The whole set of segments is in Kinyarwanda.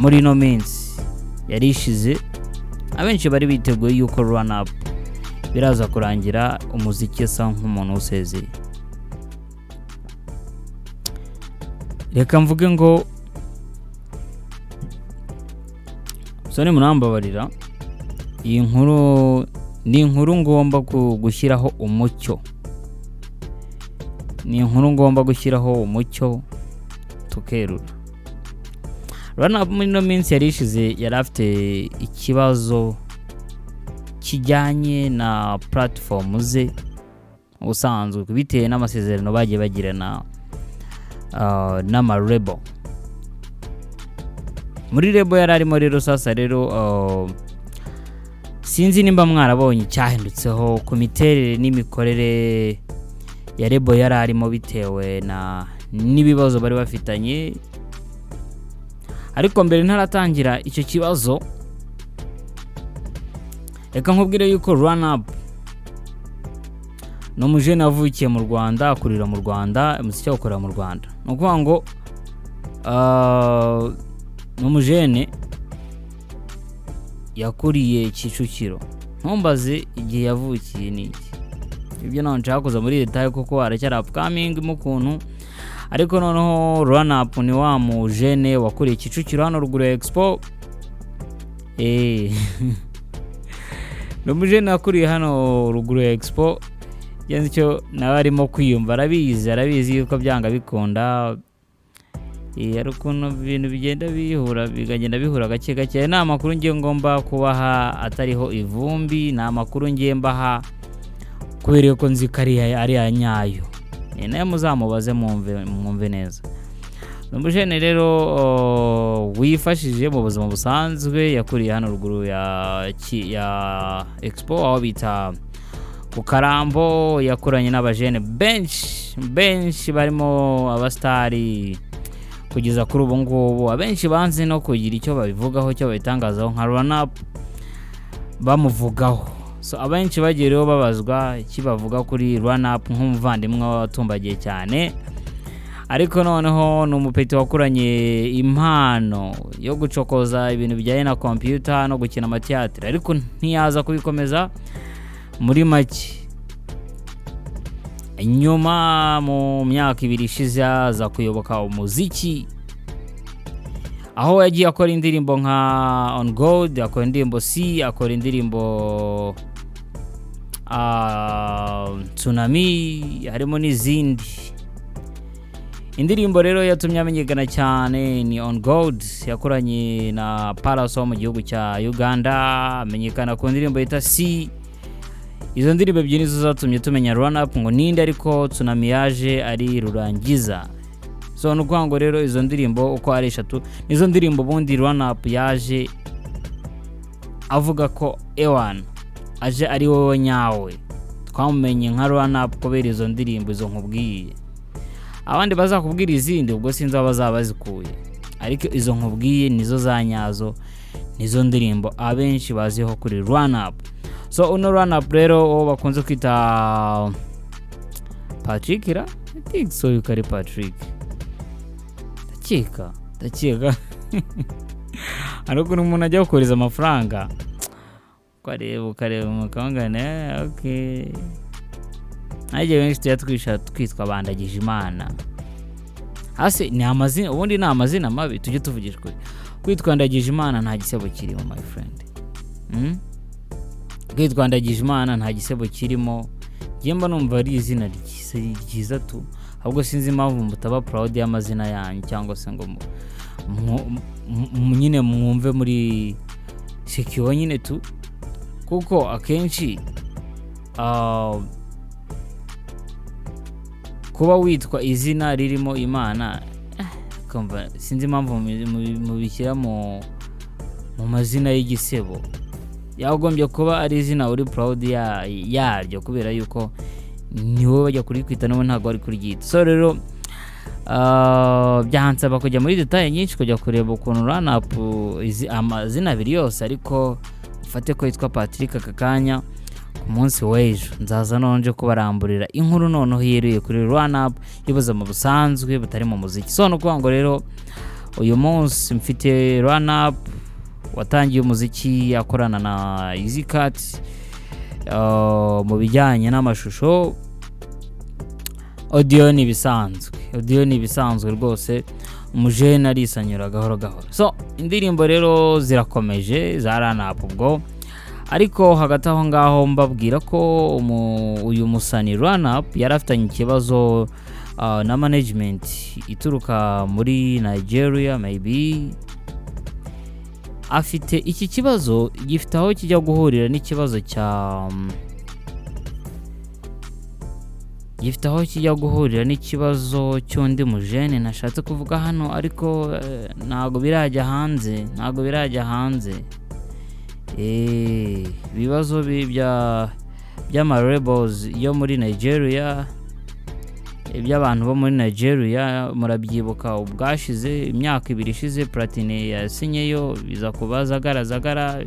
Muri ino minsi yari ishize, abenshi bari biteguye yuko Run Up biraza kurangira umuziki asa nk'umuntu usezeye. Reka mvuge ngo soni, murambabarira, iyi nkuru ni inkuru ngomba gushyiraho umucyo, ni inkuru ngomba gushyiraho umucyo tukerura. Run Up muri ino minsi yari ishize yari afite ikibazo kijyanye na platform ze ubusanzwe, bitewe n'amasezerano bagiye bagirana n'amarebo. Muri label yari arimo rero, sasa rero sinzi nimba mwarabonye icyahindutseho ku miterere n'imikorere ya label yari arimo, bitewe na n'ibibazo bari bafitanye. Ariko mbere ntaratangira icyo kibazo, reka nkubwire yuko Run Up ni umujene wavukiye mu Rwanda, akurira mu Rwanda, umuziki awukorera mu Rwanda. Ni ukuvuga ngo ni umujene yakuriye Kicukiro. Ntumbaze igihe yavukiye n'iki, ibyo ntabwo nshaka kuza muri detail kuko aracyari upcoming mu kuntu. Ariko noneho Run Up ni wa mujene wakuriye Kicukiro hano ruguru ya Expo. Ni umujene wakuriye hano ruguru ya Expo. Genze icyo nawe arimo kwiyumva, arabizi yuko byanga bikunda. Hari ukuntu ibintu bigenda bihura, bikagenda bihura gake gake. Ni amakuru ngiye ngomba kubaha atariho ivumbi, ni amakuru ngiye mbaha kubera ko nzi ko ari aya nyayo. Nayo muzamubaze mwumve neza. Ni umujene rero wifashije mu buzima busanzwe, yakuriye hano ruguru ya Expo aho bita ku Karambo. Yakuranye n'abajene benshi benshi barimo abasitari kugeza kuri ubu ngubu, abenshi banze no kugira icyo babivugaho, icyo babitangazaho nka Run Up bamuvugaho. So abenshi bagiye rero babazwa iki bavuga kuri Run Up nk'umuvandimwe watumbagiye cyane. Ariko noneho ni umupeti wakuranye impano yo gucokoza ibintu bijyanye na computer no gukina amatiyatire, ariko ntiyaza kubikomeza. Muri make, nyuma mu myaka 2 ishize aza kuyoboka umuziki, aho yagiye akora indirimbo nka On God, akora indirimbo C, akora indirimbo Tsunami, harimo n'izindi indirimbo. Rero yatumye amenyekana cyane ni On God yakoranye na Pallaso mu gihugu cya Uganda, amenyekana ku ndirimbo yita C. Izo ndirimbo ebyiri nizo zatumye tumenya Run Up ngo ninde, ariko Tsunami yaje ari rurangiza. So ni ukuvuga ngo rero izo ndirimbo uko ari eshatu nizo ndirimbo ubundi Run Up yaje avuga ko ewan aje ari wowe nyawe. Twamumenye nka Run Up kubera izo ndirimbo izo nkubwiye. Abandi bazakubwira izindi, ubwo sinzi aho bazaba bazikuye, ariko izo nkubwiye nizo za nyazo, nizo ndirimbo abenshi baziho kuri Run Up. So uno Run Up rero, uwo bakunze kwita Patrick ra, I think so yuko ari Patrick, ndakeka. Hari ukuntu umuntu ajya kohereza amafaranga, ukareba mukabangana, okay. Nanjye benshi tujya twisha twitwa bandagije Imana hasi ni amazina, ubundi ni amazina mabi, tujye tuvugisha ukuri. Kwitwa Ndagije Imana nta gisebo kirimo, my friend. Kwitwa Ndagije Imana nta gisebo kirimo. Njye mba numva ari izina ryiza tu. Ahubwo sinzi impamvu mutaba proud y'amazina yanyu, cyangwa se ngo nyine mwumve muri secure nyine tu, kuko akenshi kuba witwa izina ririmo Imana, kumva sinzi impamvu mubishyira mu mazina y'igisebo. Yagombye kuba ari izina uri proud yaryo, kubera yuko ni wowe bajya kurikwita, n'ubu ntabwo bari kuryita. So rero byansaba kujya muri detail nyinshi kujya kureba ukuntu Run Up amazina abiri yose, ariko ufate ko yitwa Patrick aka kanya. Ku munsi w'ejo nzaza nonje kubaramburira inkuru noneho yeruye kuri Run Up y'ubuzima busanzwe butari mu muziki. So ni ukuvuga ngo rero Uyu munsi mfite Run Up watangiye umuziki akorana na Eazy Cut mu bijyanye n'amashusho. Audio ni ibisanzwe, audio ni ibisanzwe rwose. Umujene arisanyura gahoro gahoro. So indirimbo rero zirakomeje za Run Up ubwo, ariko hagati aho ngaho mbabwira ko uyu musani Run Up yari afitanye ikibazo na management ituruka muri Nigeria. Maybe afite iki kibazo, gifite aho kijya guhurira n'ikibazo cya gifite aho kijya guhurira n'ikibazo cy'undi mujene nashatse kuvuga hano, ariko ntabwo birajya hanze, ntabwo birajya hanze. Ibibazo by'ama labels yo muri Nigeria, iby'abantu bo muri Nigeria murabyibuka ubwashize, imyaka 2 ishize, Platini yasinyeyo, biza kuba zagara zagara,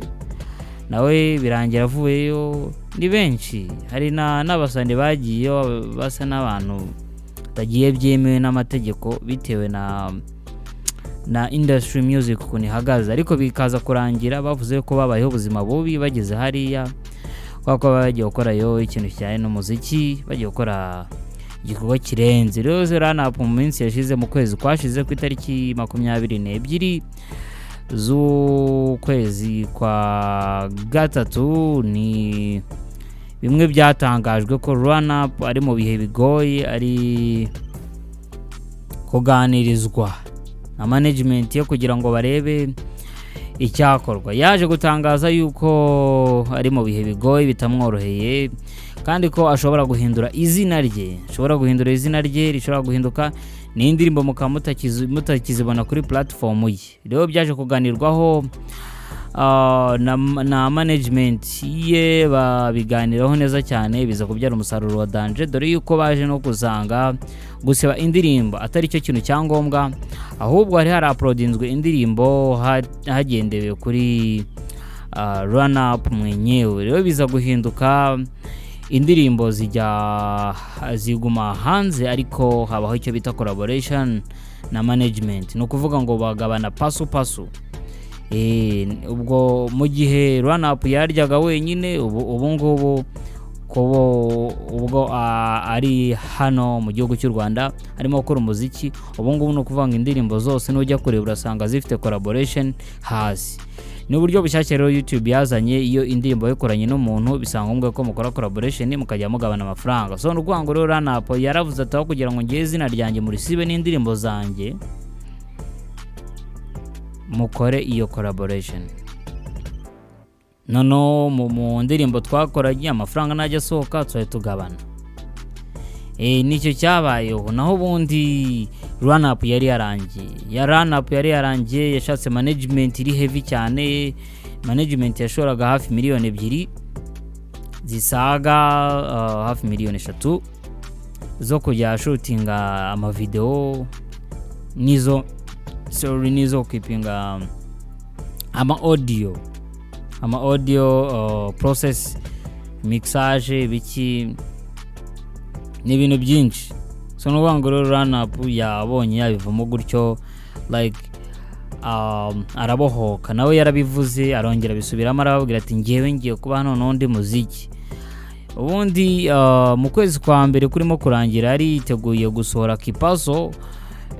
nawe birangira avuyeyo. Ni benshi, hari n'abasani bagiyeyo basa n'abantu batagiye byemewe n'amategeko bitewe na industry music ukuntu ihagaze, ariko bikaza kurangira bavuze ko babayeho ubuzima bubi bageze hariya, kubera ko baba bagiye gukorayo ikintu kijyanye n'umuziki, bagiye gukora igikorwa kirenze. Rero Run Up mu minsi yashize, mu kwezi kwashize, ku itariki 22 z'ukwezi kwa gatatu, ni bimwe byatangajwe ko Run Up ari mu bihe bigoye, ari kuganirizwa na management ye kugira ngo barebe icyakorwa. Yaje gutangaza yuko ari mu bihe bigoye, bitamworoheye, kandi ko ashobora guhindura izina rye, ashobora guhindura izina rye, rishobora guhinduka n'indirimbo mukaba mutakizibona kuri platform ye. Rero byaje kuganirwaho na management ye, babiganiraho neza cyane, biza kubyara umusaruro wa danger, dore yuko baje no gusanga gusiba indirimbo atari cyo kintu cya ngombwa, ahubwo hari harauploadinzwe indirimbo hagendewe kuri Run Up mwenyewe. Rero biza guhinduka, indirimbo zijya ziguma hanze, ariko habaho icyo bita collaboration na management, ni ukuvuga ngo bagabana pasu pasu. Ubwo mu gihe Run Up yaryaga wenyine, ubu ngubu kubo ubwo ari hano mu gihugu cy'u Rwanda arimo gukora umuziki, ubu ngubu ni ukuvuga ngo indirimbo zose nujya kureba urasanga zifite collaboration hasi. Ni uburyo bushyashya rero YouTube yazanye: iyo indirimbo yakoranye n'umuntu, bisanga ngombwa ko mukora collaboration, mukajya mugabana amafaranga. So ni ukuvuga ngo rero Run Up yaravuze ati: "Aho kugira ngo ngeze izina ryanjye murisibe n'indirimbo zanjye, mukore iyo collaboration, noneho mu ndirimbo twakoranye amafaranga najya asohoka tuzajya tugabana." Nicyo cyabayeho. Naho ubundi Run Up yari yarangiye, ya Run Up yari yarangiye. Yashatse management iri heavy cyane, management yashoraga hafi miliyoni 2 zisaga, hafi miliyoni 3 zo kujya shootinga amavideo nizo, sorry, nizo keepinga ama audio process, mixage, biki, ni ibintu byinshi. So ni ukuvuga ngo rero Run Up yabonye yabivamo gutyo, like arabohoka. Nawe yarabivuze, arongera abisubiramo, arababwira ati: "Ngewe ngiye kuba hano n'undi muziki." Ubundi mu kwezi kwa mbere kurimo kurangira yari yiteguye gusohora Kipaso,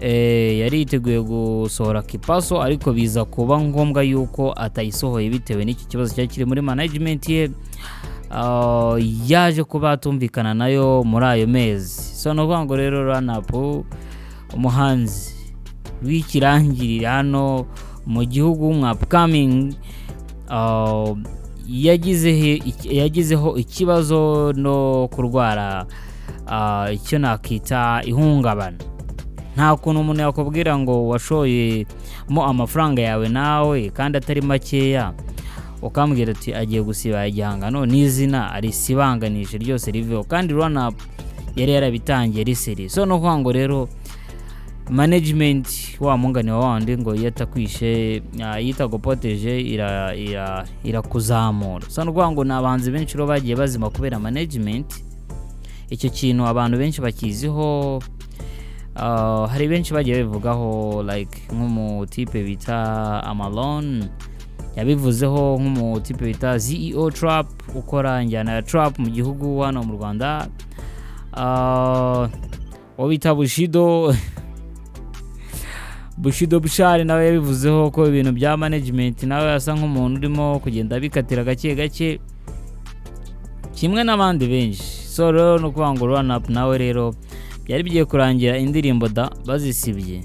yari yiteguye gusohora Kipaso, ariko biza kuba ngombwa yuko atayisohoye bitewe n'iki kibazo cyari kiri muri management ye. Yaje kuba atumvikana nayo muri ayo mezi. So ni ukuvuga ngo rero Run Up, umuhanzi w'ikirangirire hano mu gihugu, mu upcoming, yagizeho ikibazo no kurwara icyo nakita ihungabana. Nta kuntu umuntu yakubwira ngo washoyemo amafaranga yawe nawe kandi atari makeya, ukambwira ati agiye gusiba igihangano n'izina arisibanganishe ryose riveho, kandi Run Up yari yarabitangiye riseri. So ni ukuvuga ngo rero management, wa mungani wa wandi ngo iyo atakwishe, iyo itagupoteje irakuzamura. So ni ukuvuga ngo ni abahanzi benshi rero bagiye bazima kubera management. Icyo kintu abantu benshi bakiziho. Hari benshi bagiye babivugaho, like nk'umutipe bita Amalon yabivuzeho, nk'umutipe bita CEO Trap ukora injyana ya trap mu gihugu hano mu Rwanda, uwo bita Bushido, Bushido Bushari, nawe yabivuzeho ko ibintu bya management nawe asa nk'umuntu urimo kugenda abikatira gake gake kimwe n'abandi benshi. So rero ni ukuvuga ngo Run Up nawe rero byari bigiye kurangira indirimbo da bazisibye.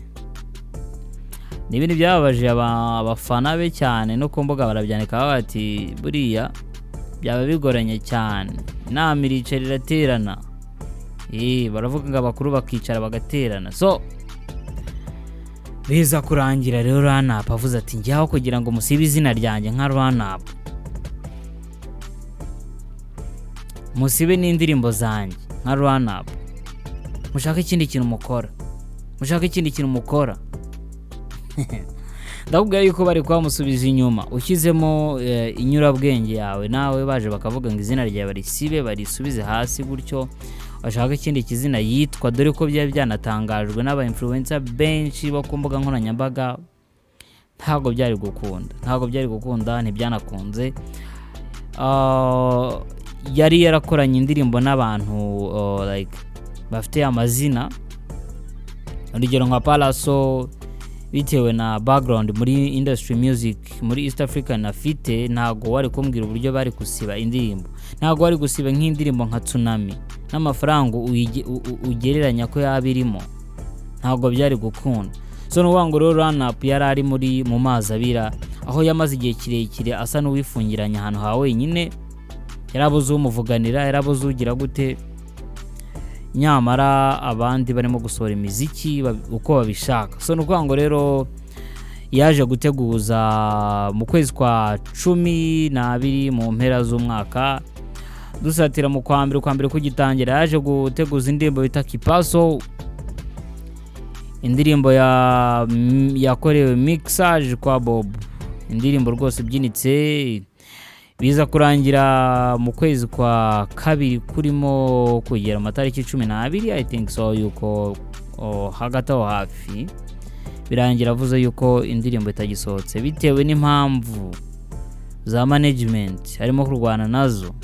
Ni ibintu byababaje abafana be cyane, no ku mbuga barabyandika bati buriya byaba bigoranye cyane. Inama iricara iraterana. Baravuga ngo abakuru bakicara bagaterana. So biza kurangira rero Run Up avuze ati: "Njyaho kugira ngo musibe izina ryanjye nka Run Up, musibe n'indirimbo zanjye nka Run Up, mushake ikindi kintu mukora, mushake ikindi kintu mukora." Ndakubwira yuko bari kubamusubiza inyuma. Ushyizemo inyurabwenge yawe, nawe baje bakavuga ngo izina ryawe barisibe, barisubize hasi gutyo, bashaka ikindi kizina yitwa, dore ko byari byanatangajwe n'aba influencer benshi bo ku mbuga nkoranyambaga. Ntabwo byari gukunda, ntabwo byari gukunda, ntibyanakunze. Yari yarakoranye indirimbo n'abantu like bafite amazina, urugero nka Palaso. Bitewe na background muri industry music muri East African afite, ntabwo wari kumbwira uburyo bari gusiba indirimbo. Ntabwo wari gusiba nk'indirimbo nka Tsunami n'amafaranga ugereranya ko yaba irimo, ntabwo byari gukunda. So ni ukuvuga ngo rero Run Up yari ari muri mu mazi abira, aho yamaze igihe kirekire asa n'uwifungiranye ahantu ha wenyine, yarabuze umuvuganira, yarabuze ugira gute, nyamara abandi barimo gusohora imiziki uko babishaka. So ni ukuvuga ngo rero yaje guteguza mu kwezi kwa 12, mu mpera z'umwaka dusatira mu kwa mbere, ukwa mbere kugitangira, yaje guteguza indirimbo bita Kipaso, indirimbo yakorewe mixage kwa Bob, indirimbo rwose ibyinitse. Biza kurangira mu kwezi kwa kabiri kurimo kugera amatariki 12, I think so, yuko hagati aho hafi birangira avuze yuko indirimbo itagisohotse bitewe n'impamvu za management harimo kurwana nazo.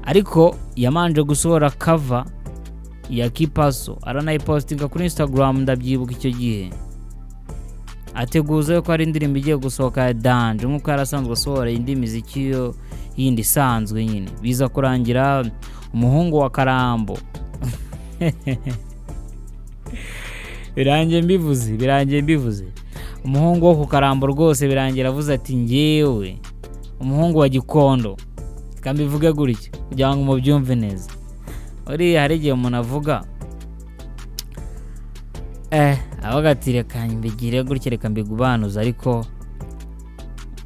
Ariko yamanje gusohora cover ya Kipaso, aranayipostinga kuri Instagram, ndabyibuka icyo gihe, ateguza yuko hari indirimbo igiye gusohoka ya danger, nk'uko yari asanzwe asohora indi miziki yo yindi isanzwe nyine. Biza kurangira umuhungu wa Karambo, birangiye mbivuze, birangiye mbivuze, umuhungu wo ku Karambo rwose, birangira avuze ati: "Ngewe umuhungu wa Gikondo, reka mbivuge gutya kugira ngo mubyumve neza." Uriya hari igihe umuntu avuga avuga ati: "Reka mbigire gutya, reka mbigubanuze," ariko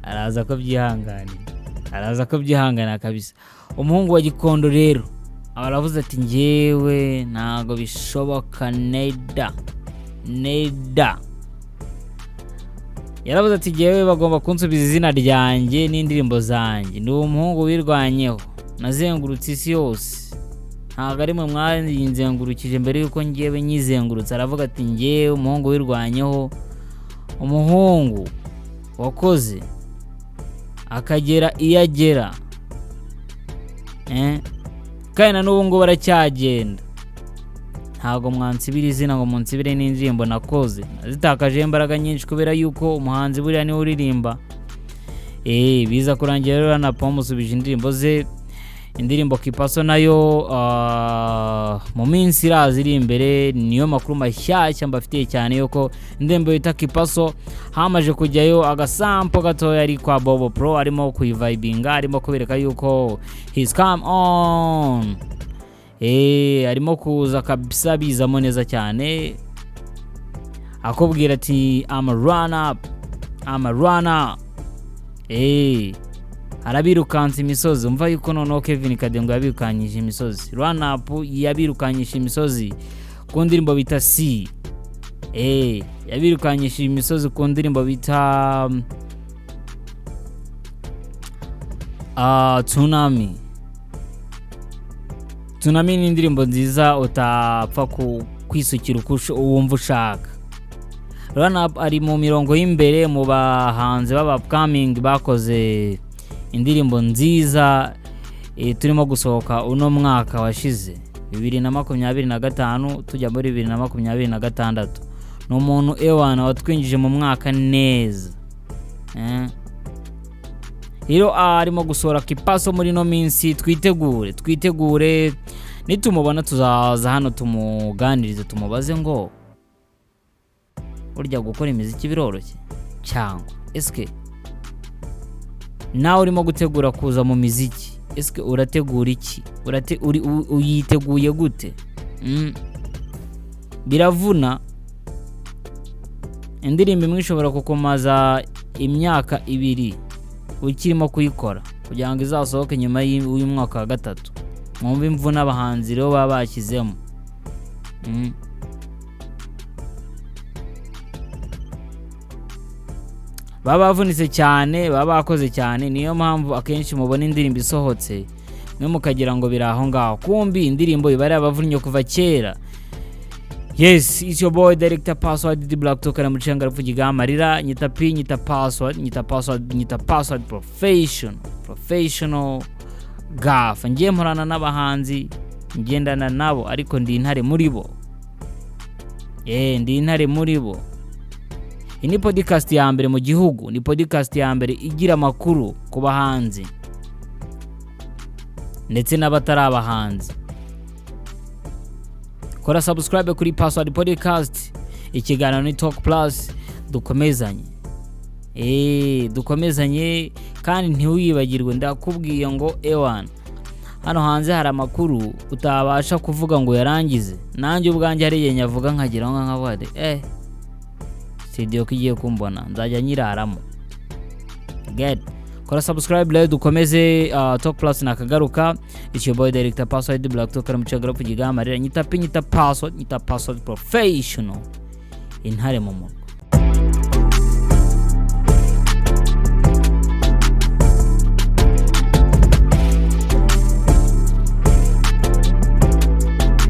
araza ko byihanganira, araza ko byihanganira kabisa. Umuhungu wa Gikondo rero aba aravuze ati: "Ngewe ntabwo bishoboka, neda neda." Yaravuze ati: "Ngewe bagomba kunsubiza izina ryanjye n'indirimbo zanjye. Ndi umuhungu wirwanyeho, nazengurutse isi yose, ntabwo ari mwe mwayinzengurukije mbere y'uko ngewe nyizengurutse." Aravuga ati: "Ngewe umuhungu wirwanyeho, umuhungu wakoze akagera iyo agera, kandi na n'ubu ngubu aracyagenda, ntabwo mwansibira izina ngo munsibire n'indirimbo nakoze, nazitakajeho imbaraga nyinshi," kubera yuko umuhanzi buriya niwe uririmba. Biza kurangira rero na bamusubije indirimbo ze. Indirimbo Kipaso nayo mu minsi iraza iri imbere, niyo makuru mashyashya mbafitiye cyane, yuko indirimbo bita Kipaso hamaje kujyayo agasampo gatoya ari kwa Bobo Pro, arimo kuyivibinga, arimo kubereka yuko he's come on, arimo kuza kabisa, bizamo neza cyane, akubwira ati: "I'm a run up, I'm a runner." Arabirukansa imisozi. Umva yuko noneho Kevin Kadengo yabirukanyije imisozi, Run Up yabirukanyije imisozi ku ndirimbo bita C, yabirukanyije imisozi ku ndirimbo bita Tsunami. Tsunami ni indirimbo nziza utapfa kwisukira uko wumva ushaka. Run Up ari mu mirongo y'imbere mu bahanzi b'aba upcoming bakoze indirimbo nziza, turimo gusohoka uno mwaka washize 2025 tujya muri 2026. Ni umuntu ewana watwinjije mu mwaka neza. Rero arimo gusohora Kipaso muri ino minsi. Twitegure, twitegure, nitumubona tuzaza hano tumuganirize, tumubaze ngo burya gukora imiziki biroroshye, cyangwa eske nawe urimo gutegura kuza mu miziki, eske urategura iki? Uyiteguye gute? Biravuna. Indirimbo imwe ishobora kukumaza imyaka 2 ukirimo kuyikora kugira ngo izasohoke nyuma y'uyu mwaka wa gatatu. Mwumve imvune abahanzi rero baba bashyizemo. Baba bavunitse cyane, baba bakoze cyane. Niyo mpamvu akenshi mubona indirimbo isohotse mwe mukagira ngo biri aho ngaho, kumbi indirimbo iba ari abavunnye kuva kera. Yes, it's your boy Director Password The Black Talker, mucenga ruvugiga amarira, nyita P, nyita Password, nyita Password, nyita Password Professional, professional gafa. Ngiye mporana n'abahanzi, ngendana nabo, ariko ndi intare muri bo. Ndi intare muri bo. Iyi ni podcast ya mbere mu gihugu, ni podcast ya mbere igira amakuru ku bahanzi ndetse n'abatari abahanzi. Kora subscribe kuri Password Podcast, ikiganiro ni Talk Plus, dukomezanye. Dukomezanye kandi ntiwibagirwe, ndakubwiye ngo ewana hano hanze hari amakuru utabasha kuvuga ngo yarangize. Nanjye ubwanjye hari igihe nyavuga nkagira ngo nkavuga ati, studio ko igiye kumbona nzajya nyiraramo. Get. Kora subscribe rero dukomeze, Talk Plus nakagaruka. It's your boy Director Password Black Talker, mucaga ruvugiga amarira, nyita P, nyita Password, nyita Password Professional, intare mu murwa.